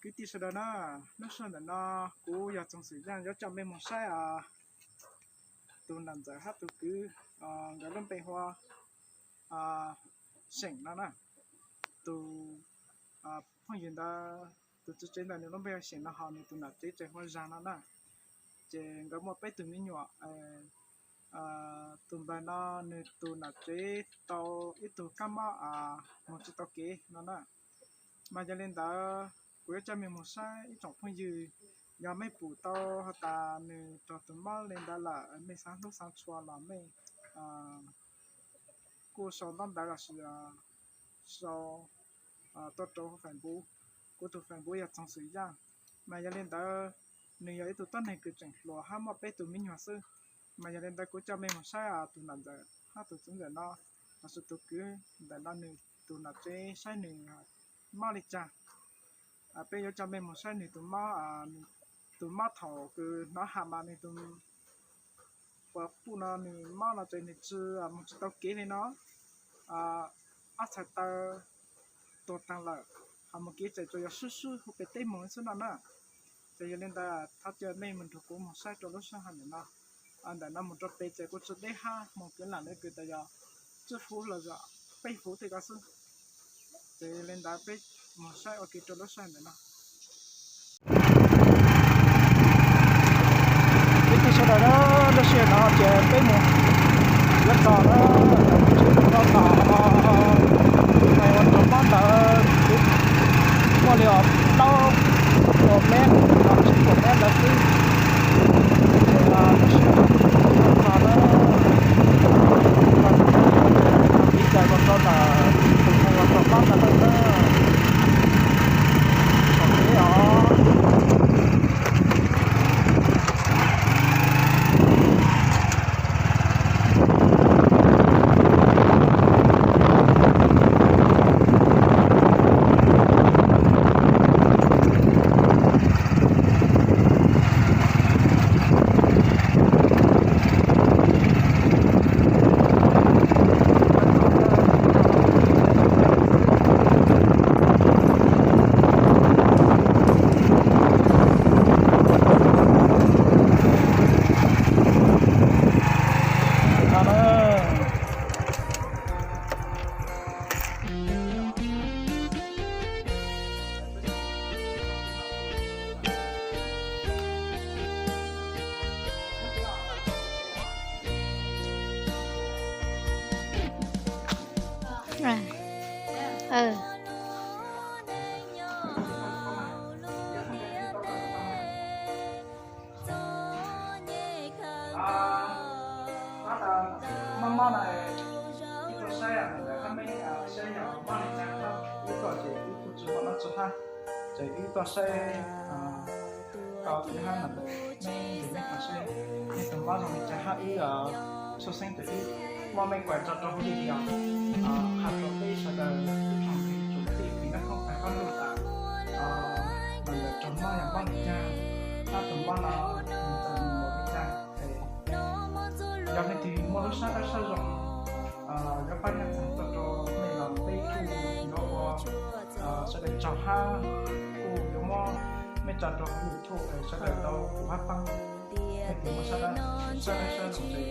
Kwv tij sawv daws na, lub sij hawm ntawm no kuv yog Txoov Xwm Yaj yuav coj mej mus saib tus nam ntxawm hab tus kwv, nkawd lub npe hu ua Seem no na. Tus phooj ywg ntawd, tus txiv tsev ntawd nws lub npe hu Seem no, ho nws tus nam tsev tseem hu ua Zag no na. Ces nkawd muaj peb tug me nyuam. Tus npawg no nws tus nam tsev tau ib tug kab mob mus tsis tau kev no na. Mas yog li ntawd kuv yuav coj mej mus saib ib tsoom phooj ywg, yog mej pum tau has tas nws raug tus mob li ntawd lawm, mej xav hlub xav tshua los mej kuj sau ntaub ntawv los sis sau tuaj rau Facebook. Kuv tus Facebook yog Txoov Xwm Yaj. Mas yog li ntawd nws yog ib tug tuab neeg kws tseem hluas hab muaj peb tug me nyuam xwb. Mas yog li ntawd kuv coj mej mus saib tus nam ntxawm hab tus txiv ntxawm no, los sis tus kwv ntawm no nws tus nam tsev saib nws mob li cas. Peb yuav coj mej mus saib nws tus mob, tus mob thaum kws hnov has mas nws tus puas puj no nws mob no ces nws tsis mus tsis tau kev li no. Ob txhais taw tuag taag lawm, ho mus kev tseem tsuas yog swb swb hu pem teb moog xwb no na. Ces yog li ntawd thov caw mej mus nrug kuv mus saib rau lub sij hawm ntawm no. Ntawm no mus rau pem ces kuj tsis deb hab, moog kwv lam lawv kws tas yog tsib fuv los yog peb fuv tej ko xwb. Ces yog li ntawd peb mus saib ua ke rau lub sij hawm ntawm no. Kwv tij sawv daws na, lub sij hawm no ces peb mus yuav txog na, tsev mus txog tom tus neeg uas raug mob ntawd, muaj li os plaub puas mev los tsib puas mev ntawd xwb. Ces lub sij hawm no kuv yuav txog na, kuv yuav txog na, kuv yuav txog na, kuv yuav txog na, kuv yuav txog na. Mob mob no, wb tuaj saib ntawm hab meb saib yog mob li cas hab, wb tuaj ces wb kuj tsis muaj dab tsi hab, ces wb tuaj saib tau wb hab ntawm meb ntawm meb qhov saib, meb tus mob zoo li cas hab wb txhua xeeb tes wb muab meb kuas tso rau hauv video, has rau peb sawv daws tsoom kwv tij kwv nab thoob pab lug tas ntawm raug mob yog mob li cas, hab tus mob no nws txawm nws mus li cas. Yog leej twg muaj lub sab dawb sab zoo, yuav pab nyob txog tuaj rau mej los peb kuj yuav ua sawv daws tsaug hab kuj yuav muab mej tso rau hauv YouTube sawv daws tau pab paab. Leej twg muaj sab dawb sab zoo ces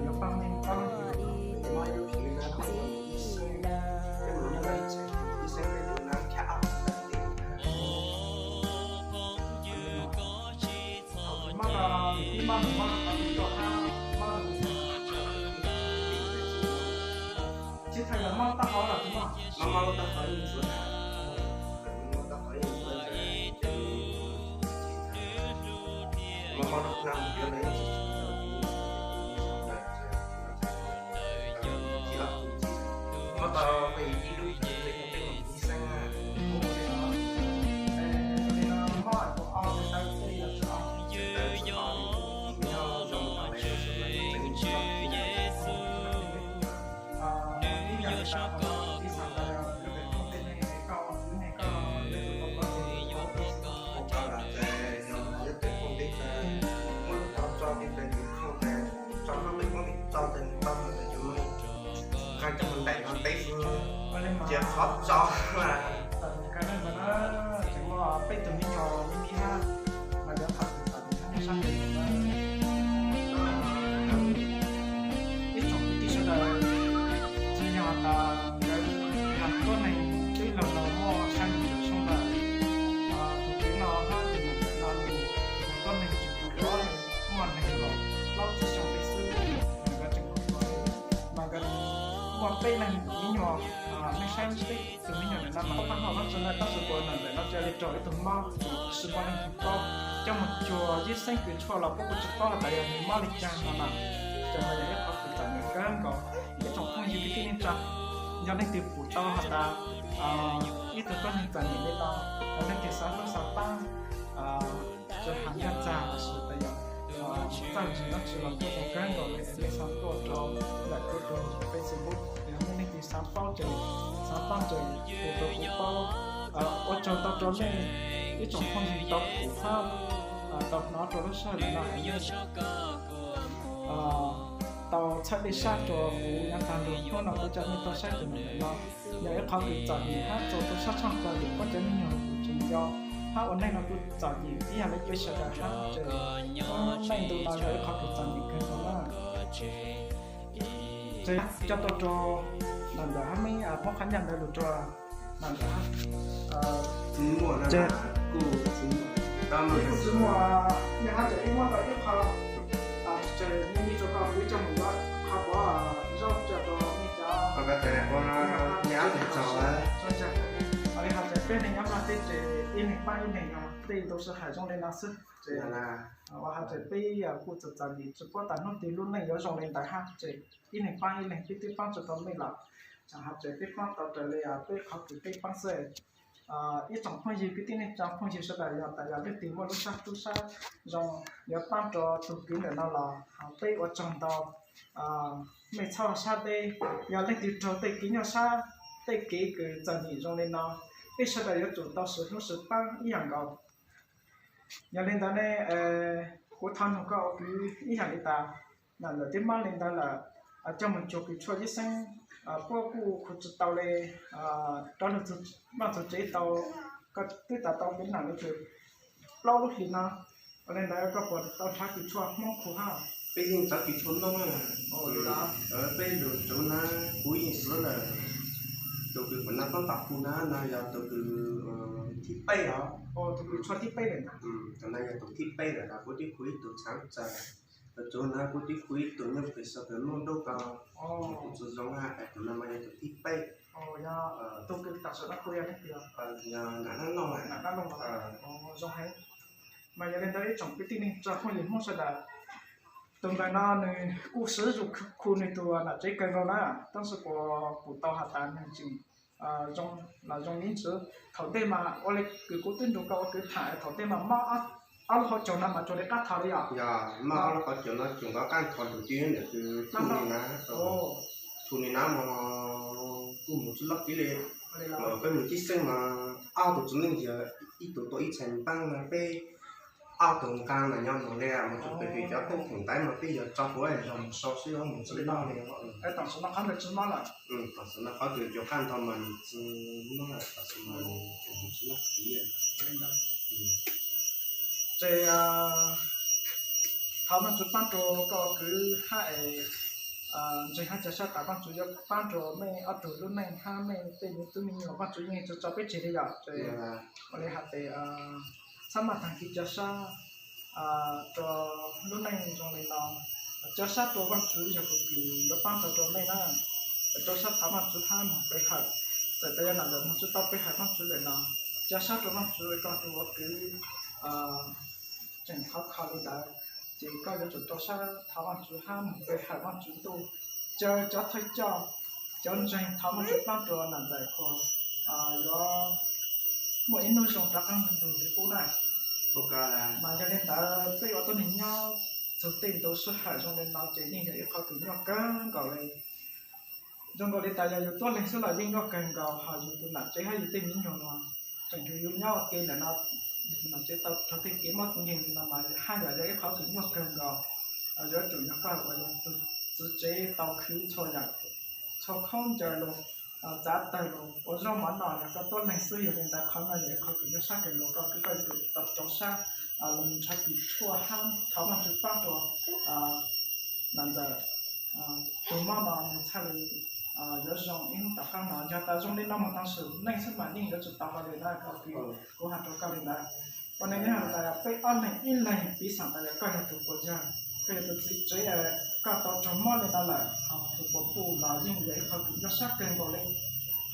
yuav paab mej paab leej twg. Mob no, ib mob no mob rau qhov twg tuaj hab mob rau qhov twg? Tsis tau yog mob taub hau los tsis mob? Mob mob lub taub hau yeej ntxuav tas, mob taub hau yeej ntxuav tas, mob mob lub plab mus yuav los yeej tsis tshua tau, tsis los hu txiv. Mob tau peb ib lub ib lub ib xeeb, mob tus au tawv txij los tsis au, tawv tsis au, nyob zoo tau lawm, tseem tsis tau. Ib yam li tas ib xam tas yog yuav pem khoom tej neeg es koj ua kwv neeg koj yuav tus tau koj ces ua koj lam ces yog yuav pem khoom tej tas muab lub tau tso tej tas yus khoom tas tso koj tej koob tau tas nws tau tas yus qhov coj mus ntaim no teb xwb, cia qhov tso. Tseem muaj peb tug peb leeg me nyuam, nej saib peb tug me nyuam ntawm no mas pab hauj lwm tsis ntawm tab sis kuv ntawm no cia li raug ib tug mob, tsis muaj leej twg paub. Coj mus cuag yib xeeb kws tshuaj los puab kuj tsis paub has tas yog nws mob li cas no na. Ces no yog ib qhov kws txom nyem kawg nkaus ib tsoom phooj ywg kwv tij neej tsa. Yog leej twg pum tau has tas ib tug tuab neeg txom nyem li no, leej twg xav hlub xav pab, tsis has nyaj txag los sis tas yog txawj ntsis dab tsi los kuj tau kawg nkaus li, nej xav tuaj rau ntawm kuv tus Facebook, yog nej leej twg xav paub ces, xav paub ces pum rau kuv paub. Ua tsaug ntau rau nej ib tsoom phooj ywg tau pum hab tau hnov rau lub sij hawm no, tau txhawb dej sab rau kuv nyob tag nrho hnub no kuv coj nej tuaj saib tus ntawm no. Yog ib qhov kws txom nyem hab txaus tu sab tshaj plaws, yog koj cov me nyuam tseem yau hab ua neej no kuj txom nyem ib yam li peb sawv daws hab, ces lub neej ntu no yog ib qhov kws txom nyem kawg nkaus na. Ces coj tuaj rau nam ntawm hab, muab qhov ncauj ntawd lug rau nam ntawm hab. Ces kuj tsis muaj, yog hab ces peb muab tau ib qho, ces nej rau koj kuv coj mus yuav qhov pov zaub coj rau nej cov, li hab ces peb neeg nyob Nplog teb ces ib leeg paab ib leeg, tej ntu sij hawm zoo li no xwb. Ces ua hab ces peb kuj txom txom nyem tsis paub tas hnub twg lub neej yuav zoo li ntawd hab, ces ib leeg paab ib leeg, peb twb paab tsis tau nej los, hab ces peb paab tau raws li peb qhov kws peb paab xwb. Ib tsoom phooj ywg kwv tij neej tsa, phooj ywg sawv daws yog tas yog leej twg muaj lub sab tub sab zoo yuav paab rau tug kwv ntawm no los peb ua tsaug ntau. Mej txhob sab deb, yog leej twg raug tej kev nyuaj sab, tej kev kws txom nyem zoo li no, peb sawv daws yuav tsum tau sib hlub sib paab ib yam nkaus. Yog li ntawd ne, kuv thov noog koj ua kwv ib yam li tas, nam ntawm twb mob li ntawd lawm, coj mus cuag kws tshuaj yib xeeb, puab kuj khuv tsis tau li, rov lug txug vaaj txug tsev tau, koj twb tas tau kev nam li kws plaub lub hlis no, ua li ntawd koj puas tau nrhav kws tshuaj Hmoob khu hab? Peb yeej txawv kws tshuaj Hmoob na. Peb lug tsuv na, kuv yeej xav lawm, tus kws puas na pab pam khu na no yog tus kws thib peb os. Tus kws tshuaj thib peb lawm. Tus no yog tus thib peb lawm, kuv twb khu ib tug txhaav txawg, tus tsuv na kuv twb khu ib tug nyuj plig xav tas muaj dub ko, kuv tsis zoo hab, tus no mas yog tus thib peb. Tus kws tam sim no khu yog leej twg? Yog nam dab laug. Zoo heev. Mas yog li ntawd ib tsoom kwv tij neej tsa phooj ywg Hmoob sawv daws, tus ntawm no nws kuj siv zug khu nws tus nam tsev kawg nkaus na, tab sis kuv pum tau has tas nws tseem zoo los zoo ib ntsis. Thaum ntej mas ua li kws kuv twb nrug koj ua kwv tham, thaum ntej mas mob ob lub hauv caug no mas tsuas li qab thaum li os. Yog mob ob lub hauv caug no tsuas nkaus qab thaum ntawd twb ntawm kws khu ni na, khu ni na mas kuj mus tsis loj kiv li. Peb mus cib xeeb mas ob tug txiv neej yog ib tug tuaj ib txhais npaab no, peb ob tug nqaa mas nyob mus li mus tsuas pem pem cov tub theem ntaiv mas peb yog tso huv zog mus sau xwb, mus tsis loj li. Tam sim no qhov ntawd tsis mob lawm. Tam sim no qhov twg cov qab ntawd mas nws tsis mob lawm, tam sim no nws tsis mob kiv. Ces thov Vaajtswv paab rua koj kwv hab es ntseeg hab ca sab tas Vaajtswv yuav paab rua mej ob tug lub neej hab mej tej me tub me nyuam, Vaajtswv yeej tsi tso peb tseg li yom. Ua li has tes txhab maj taag kev ca sab rua lub neej zoo li no, ca sab rua Vaajtswv yog tus kws yuav paab tau rua mej na. Rua sab thov Vaajtswv hab moog pe hawm, txawm tas yog nam ntawm moog tsi tau pe hawm Vaajtswv lawm no, ca sab rua Vaajtswv, koj tug ua kwv tseem khov kho li ntawd, ces koj yuav tsum rua sab thov Vaajtswv hab moog pe hawm Vaajtswv ntuj, caw cov thawj coj, cov ntseeg thov Vaajtswv paab rua nam ntxawm kuas yuav muaj ib nub zoo rov qaab lug ntug li qub na. Mas yog li ntawd peb ua tuab neeg nyob txug tej ntu sij hawm zoo li no ces yeej yog ib qhov kws nyuaj kawg nkaus li. Zoo nkaus li tas yog yus tuab leeg xwb los yeej nyuaj kawg nkaus, ho yus tus nam tsev hab yus tej me nyuam no tseem nrug yus nyob ua ke ntawm no, yus tus nam tsev tau raug tej kev mob kev nkeeg li no mas haj yam yog ib qhov kws nyuaj kawg nkaus. Yuav tsum yog koj uas yog tus txiv tsev tau khwv txhua yam, txhua khaub ncaws los, txav tawg los, ua zaub mov noj yog koj tuab leeg xwb. Yog li ntawd qhov no yog ib qhov kws nyuaj sab kawg nkaus, koj kwv koj yuav tsum tau rua sab los nrhav kws tshuaj hab thov Vaajtswv paab rua nam ntxawm tug mob no nws txhaj li yuav zoo ib hnub tom qaab no. Yog tas zoo li no moog taag sim neej xwb mas yeej yuav tsum tau hlo li na. Kuv has rua koj li ntawd, ua neej nyob tas peb ob leeg ib leeg piv xam tas yog koj yog tus puas yawg, Yog tus txiv tsev koj tau raug mob li no lawm, tus quas puj los yeej yog ib qho kws nyuaj sab kawg nkaus li.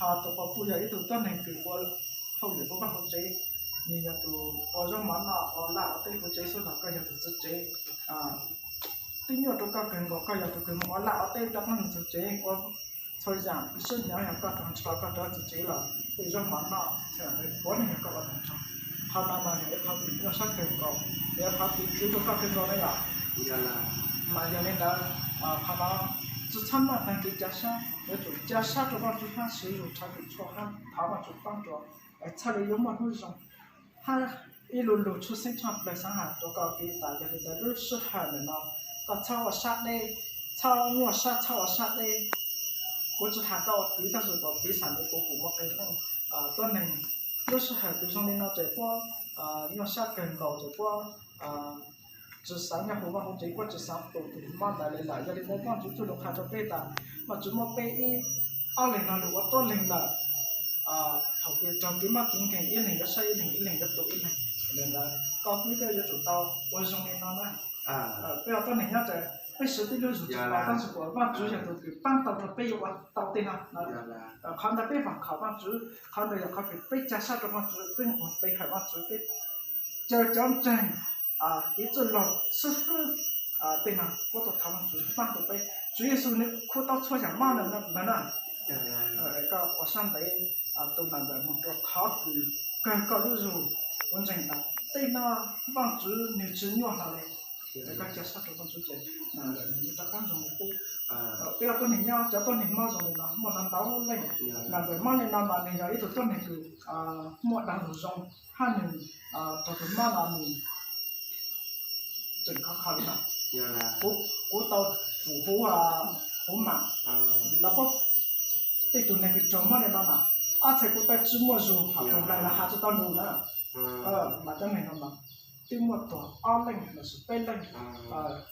Ho tus quas puj yog ib tug tuab neeg kws ua hauj lwm hauv vaj hauv tsev, nws yog tus ua zaub mov noj ua laj ua teb hauv tsev xwb los koj yog tus txiv tsev, twb nyuaj rau koj kawg nkaus, koj yog tus kws mus ua laj ua teb rau qab nws txiv tsev ua txhua yam sib hnyav, yog koj tau nrho koj rov txiv tsev los tej zaub mov noj, puav leej yog koj ua tau nrho. Qhov no mas yog ib qhov kws nyuaj sab kawg nkaus, yog qhov kws khwv rau koj kawg nkaus na yom. Mas yog li ntawd, qhov no tsi txhob maj taag kev ca sab, yuav tsum ca sab rau Vaajtswv hab siv zug rhav kws tshuaj hab thov Vaajtswv paab rua, txhaj le yuav muaj hnub zoo. Hab ib lu lug tshwj xeeb tshaj plawg xaav has rua koj kwv tas, yog li ntawd lub sij hawm ntawm no koj txhob ua sab deb, txhob nyuaj sab, txhob ua sab deb. Kuv tsi has koj ua kwv, tab sis kom piv xam ntawd kuv pum muaj qee leej tuab neeg lub sij hawm kws zoo li no ces puab nyuaj sab kawg nkaus ces puab tsi xaav nyob huv vaj huv tsev, puab tsi xaav tu tus mob ntawd li lawm. Yog li ntawd Vaajtswv txuj lug qha rua peb tas, Vaajtswv muab peb ib ob leeg no lug ua tuab leeg lawm. Thaum kws raug kev mob kev nkeeg ib leeg yuav saib ib leeg, ib leeg yuav tu ib leeg. Li ntawd koj kwv koj yuav tsum tau ua zoo li no na. Peb ua tuab neeg nyob ces peb siv peb lub zug tsi tau, tab sis kom Vaajtswv yog tus kws paab tau rua peb yuav ua tau tej no. Qhov ntawd peb vaam khom Vaajtswv, qhov ntawd yog qhov kws peb ca sab rua Vaajtswv, peb ua pe hawm Vaajtswv, peb caw cov ntseeg, kev txwj laug xib fwb, tej no puab tuaj thov Vaajtswv paab rua peb. Tswv Yexus nws khu tau txhua yaam mob ntawd na. Koj ua sab ntev tu npaum ntawd moog rua qhov kws kawg koj lub zug. Kuv ntseeg tas tej no Vaajtswv nws tsi nyuaj hlo li. Koj ca sab rua Vaajtswv ces nws rov qab zoo li qub. Peb ua tuab neeg nyob, cov tuab neeg mob zoo li no muaj ntau ntau leej. Npaum ntawd mob li no mas nws yog ib tug tuab neeg kws muaj dav lug zoo, hab nws raug tus mob no nws tseem khov kho li no. Kuv tau pum huv, huv mam los puab tej tug neeg kws raug mob li no mas ob txhais ko taw tsi muaj zug, ho tus nplaig los has tsi tau lug na. Mas cov neeg no mas twb muaj tuag ob leej lossis peb leej,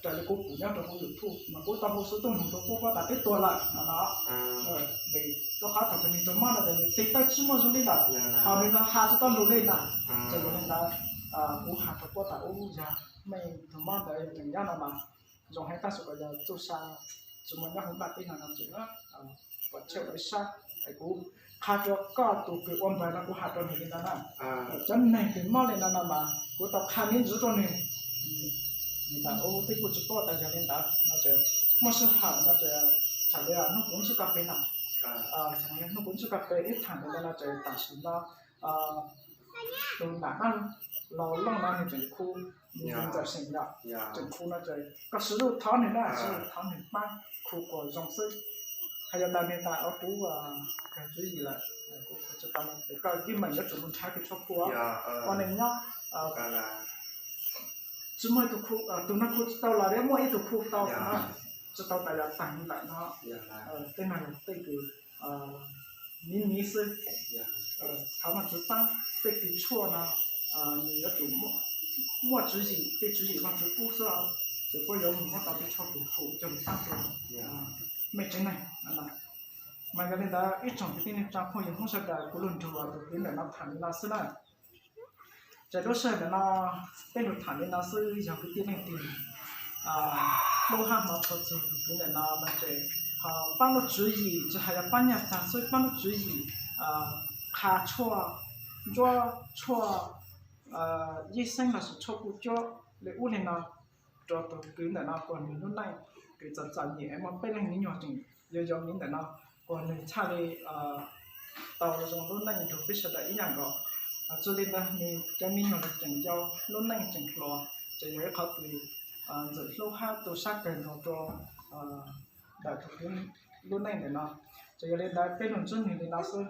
raws li kuv pum nyob rau huv YouTube mas kuv tau hu xov tooj noog rua puab, puab tas twb tuag lawm no no. Vim rua qhov thaum kws nws raug mob no ces nws tes taw tsi muaj zug li lawm, ho nws no has tsi tau lug li na. Ces yog li ntawd kuv has rua puab tas ub, yog mej tug mob ntawd tseem nyob no mas zoo heev, tab sis kom yog txuj sa tsi muaj nyob huv nplaj teb no no tseem pom tseg ua ib sab. Es kuv qha rua koj tus kws ua npawg no kuv has rua nws li ntawd na. Cov neeg kws mob li no no mas kuv tau qha me ntsis rua nws, nws tas ub, peb kuj tsi paub tas yog li ntawd no ces muaj sij hawm no ces txham li hnub kuv ntsib koj pem no, hnub kuv ntsib koj pem ib thaam ntawd no ces tam sim no tus nam dlaab laug Looj no nws tseem khu, nws ntxawm xeem yom, tseem khu no ces koj siv zug thov nws na, siv zug thov nws paab khu kom zoo xwb. Hais yog tas nws tas kuv kawg tswv yim lawm, kuv tsi tau no ces koj yeej meem yuav tsum mus nrhav kws tshuaj khu. Ua neej nyob tsi muaj ib tug khu, tus no khu tsi tau los muaj ib tug khu tau no, tsi tau tas yog taag lawm no. Tej no yog tej kws miv miv xwb. Thov Vaajtswv paab, tej kws tshuaj no nws yuav tsum muaj tswv yim, tej tswv yim Vaajtswv pub xwb, ces puab yuav mus muab tau tej tshuaj kws khu coj lug paab rua mej tsev neeg. Mas yog li ntawd ib tsoom kwv tij neej tsa phooj ywg Hmoob sawv daws, kuv lug nrug tus kwv ntawm no thaam li no xwb na. Ces lub sij hawm ntawm no peb lug thaam li no xwb, yog kwv tij leej twg hlub hab hmov txhua txug tus kwv ntawm no no ces ho paab lub tswv yim, tsis has yog paab nyaj txag xwb, paab lub tswv yim qha tshuaj ntsuab, tshuaj yib xeeb lossis tshuaj kuj cuab li ub li no rua tus kwv ntawm no kom nws lub neej kws txom txom nyem es muaj peb leeg me nyuam tseem yau yau li ntawm no, kom nws txhaj li tau zoo lub neej nrug peb sawv daws ib yam nkaus. Tsi li ntawd nws cov me nyuam los tseem yau, lub neej tseem hluas, ces yog ib qhov kws ntxim hlub hab tu sab kawg nkaus rua ntawm tus kwv lub neej ntawm no. Ces yog li ntawd peb lug ntsib nwg li no xwb.